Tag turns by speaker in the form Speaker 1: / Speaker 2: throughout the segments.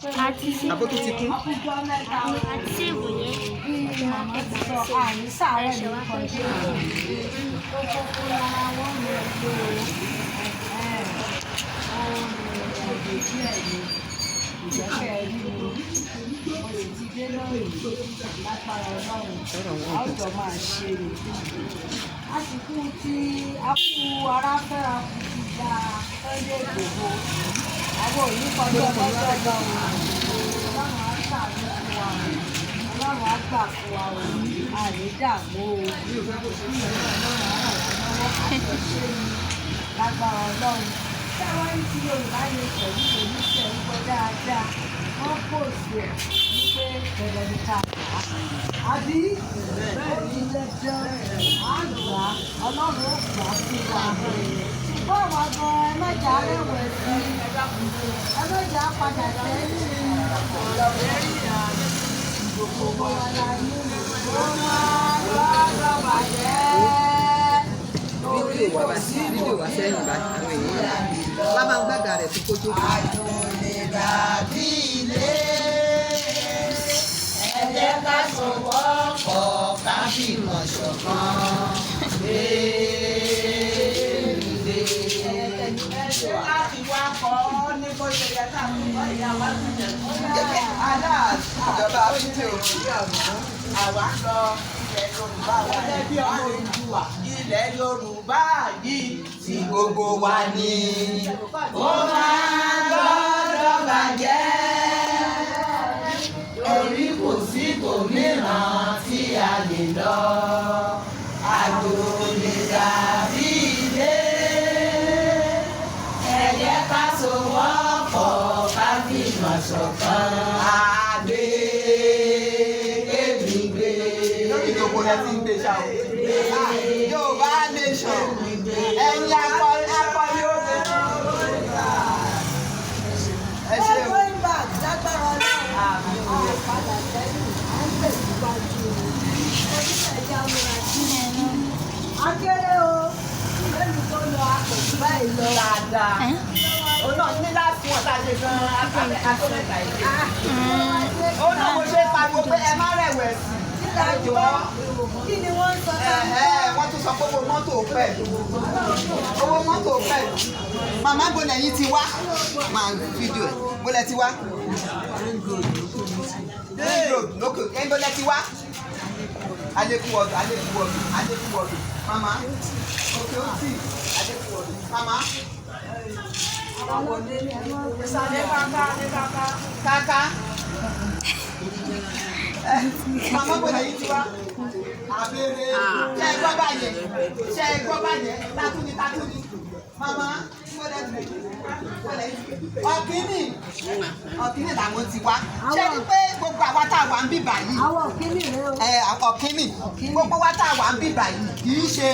Speaker 1: Àti sí.
Speaker 2: Àbó tó ti kún.
Speaker 3: Ọkùnjọ́ mẹ́ta o.
Speaker 1: Àti save yẹn.
Speaker 3: Bí màmá ti sọ, àní sàárẹ̀
Speaker 1: Ẹ̀ṣẹ̀ wá
Speaker 3: lórúkọ
Speaker 1: fẹ́ ṣe.
Speaker 3: Jésù. Gbogbo lára wọn lè lo òde díẹ̀ ni ìjẹ́kẹ̀ rí mi. Mo sì ti dé lónìí lágbára Ọlọ́run. A ó jọ máa ṣe ni. A sì kú ti a kú ara fẹ́ra kú ti gba Sunday Igboho. Àwọn ò ní kọjá ọlọ́jọ́ lọ o. Ọlọ́run á ṣàánú fún wa o. Ọlọ́run á gbà fún wa o. A ní dààmú o. Ọlọ́run á ràn wá lọ́wọ́. Àjọṣe ni lágbára Ọlọ́run. Ṣé wọ́n ní ti Yorùbá Nation yìí kò ní ṣe ń gbọ́ dáadáa? Wọ́n pòsì ẹ̀ wípé dandan ni ká gbà á. Àbí? Ó di dandan. Á gbà á. Ọlọ́run ó gbà á fún wa. Ṣùgbọ́n àwa gan ẹ má jà rẹ̀wẹ̀sì. Ẹ má jà padà sẹ́yìn. Gbogbo wa la ní ó máa gbọ́dọ̀ bàjẹ́.
Speaker 2: Fídíò wà báyìí, fídíò wà sẹ́yìn báyìí, àwọn èèyàn wá máa ń gbàgbà rẹ̀ tó kójú.
Speaker 4: Àjò lè dàbí ilé. Ẹ jẹ́ ká sowọ́pọ̀ ká fìmọ̀ ṣọ̀kan. Gbé gbé.
Speaker 5: Ṣé láti wá kọ́ ọ́ ní bó ṣe yẹ ká fi kọ́ ìyá wa sí jẹ̀?
Speaker 2: Ìjọba fídíò.
Speaker 5: Àwa ń lọ ilẹ̀ Yorùbá wa gẹ́gẹ́ bí ọmọ Oòduà. Ilẹ̀ Yorùbá yìí
Speaker 4: Tí gbogbo wa ní. Ó máa gbọ́dọ̀ bàjẹ́. Orí kò sí kòmíràn tí a lè lọ. Àjò lè dàbí ilé. Ẹ jẹ́ ká sowọ́pọ̀ ká fìmọ̀ ṣọ̀kan. Àgbé kémi gbé.
Speaker 2: Lórí ìjókòó lẹ ti ń gbé ṣá o. Yorùbá Nation. Ẹ̀yin akọni akọni ó gbé. Ẹ ṣé
Speaker 3: No
Speaker 2: o.
Speaker 3: going back lágbára Ọlọ́run. A padà sẹ́yìn, à ń tẹ̀síwájú o. Oníṣẹ́ amúra sí i. Akéré o, lẹ́nu tó lọ akọ̀jú báyìí lọ.
Speaker 5: Dáadáa. Òun náà ní láti wọn tá a ṣe gan-an atọ́mẹ́ta ìṣe.
Speaker 2: Òun náà mo ṣe pariwo pé ẹ má rẹ̀wẹ̀sì. Ẹ jọ̀ọ́.
Speaker 3: Kí ni wọ́n ń sọ tá a
Speaker 2: Ẹ̀hẹ́, wọ́n tún sọ pé owó mọ́tò pẹ̀lú. Owó mọ́tò pẹ̀lú. Màmá, bo lẹ́yìn ti wá? Máa fídíò ẹ̀. Bo lẹ ti wá? Ring Road lókè. Ẹ̀yin bo lẹ ti wá? Alekuwọ̀dù, Alekuwọ̀dù, Alekuwọ̀dù. Màmá, òkè ó tì. Alekuwọ̀dù. Màmá.
Speaker 5: Ìsàlẹ̀ káká ní káká.
Speaker 2: Káká. Màmá, bo lẹ́yìn ti wá? Àbẹ̀rẹ̀. Ṣé ẹ gbọ́ báyẹn? Ṣé ẹ gbọ́ báyẹn? Tatúni tatúni. Màmá, bo lẹ ti bo lẹ́yìn ti Ọ̀kíní. Ọ̀kíní làwọn ti wá. Ṣé ní pé gbogbo àwa tá a wà ń bì báyìí?
Speaker 3: Àwọn òkínní rèé o.
Speaker 2: Ẹ Ọ̀kíní. Gbogbo wa tá a wà ń bì báyìí kì í ṣe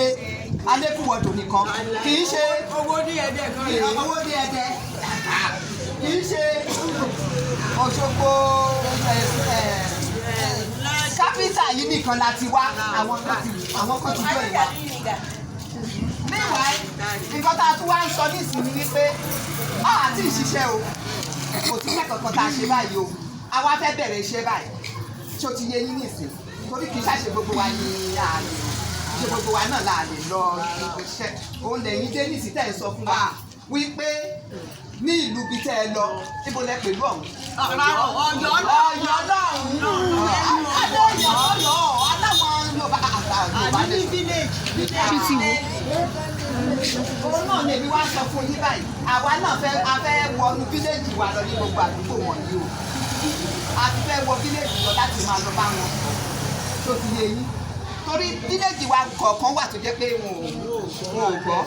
Speaker 2: Alékúwọ̀dò nìkan. Kì í ṣe
Speaker 5: Owó ní ẹ̀dẹ̀ kan rèé.
Speaker 2: owó ní Ẹdẹ. Kì í ṣe Òṣogbo capital yìí nìkan la ti wá. Àwọn kan ti jọ ìwà. Meanwhile, nǹkan tá a tún wá ń sọ nísìnyí wípé a àti ìṣiṣẹ́ o, kò sí iṣẹ́ kankan tá a ṣe báyìí o. Àwa fẹ́ bẹ̀rẹ̀ iṣẹ́ báyìí. Ṣó ti yé yín nísìn? Torí kì í ṣàṣe gbogbo wa ní àlè ṣe gbogbo wa náà la lè lọ iṣẹ́ òun lẹ́yìn dé nísìn tẹ́ ẹ̀ sọ fún wa wípé ní ìlú bíi tẹ́ ẹ lọ, ibo lẹ pẹ̀lú ọ̀hún?
Speaker 5: Ọ̀yọ́.
Speaker 2: Ọ̀yọ́ lọ́hùn-ún. Ọ̀yọ́, Ọ̀yọ́ aláwọn Yorùbá àgbà Yorùbá
Speaker 5: Àní ní village.
Speaker 2: Òun náà ni èmi wá sọ fún yín báyìí. Àwa náà fẹ́, a fẹ́ wọnú village wa lọ ní gbogbo àdúgbò wọ̀nyí o. A ti fẹ́ wọ village lọ láti máa lọ bá wọn sọ. Tó ti yé yín? Torí village wa kọ̀ọ̀kan wà tó jẹ́ pé wọn ò gbọ́,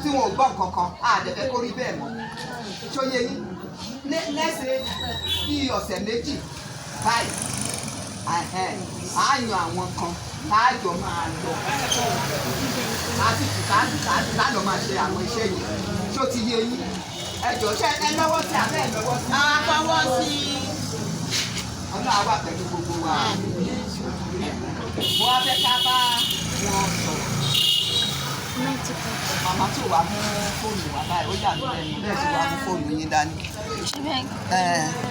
Speaker 2: tí wọn ò gbọ́ nǹkan kan. A dẹ̀ fẹ́ kó rí bẹ́ẹ̀ mọ́. Tó yé yín? Lẹ́sẹ̀ bí ọ̀sẹ̀ 2 báyìí, á yan àwọn kan láàjọ máa lọ láti ká lọ máa ṣe àwọn iṣẹ́ yìí. Ṣó ti yé yín? Ẹ jọ̀ọ́, ṣé ẹ lọ́wọ́ sí abẹ́ ẹ lọ́wọ́ sí?
Speaker 5: A fọwọ́ sí i.
Speaker 2: Ọlọ́run á wà pẹ̀lú gbogbo wa. Mo wá fẹ́ ká bá wọn sọ̀rọ̀. Màmá tó wàá mú fóònù wá báyìí, ó yà mí lẹ́nu bẹ́ẹ̀ sì wàá mú fóònù yín dání.
Speaker 1: Ṣé bẹ́ẹ̀?
Speaker 2: Ẹ.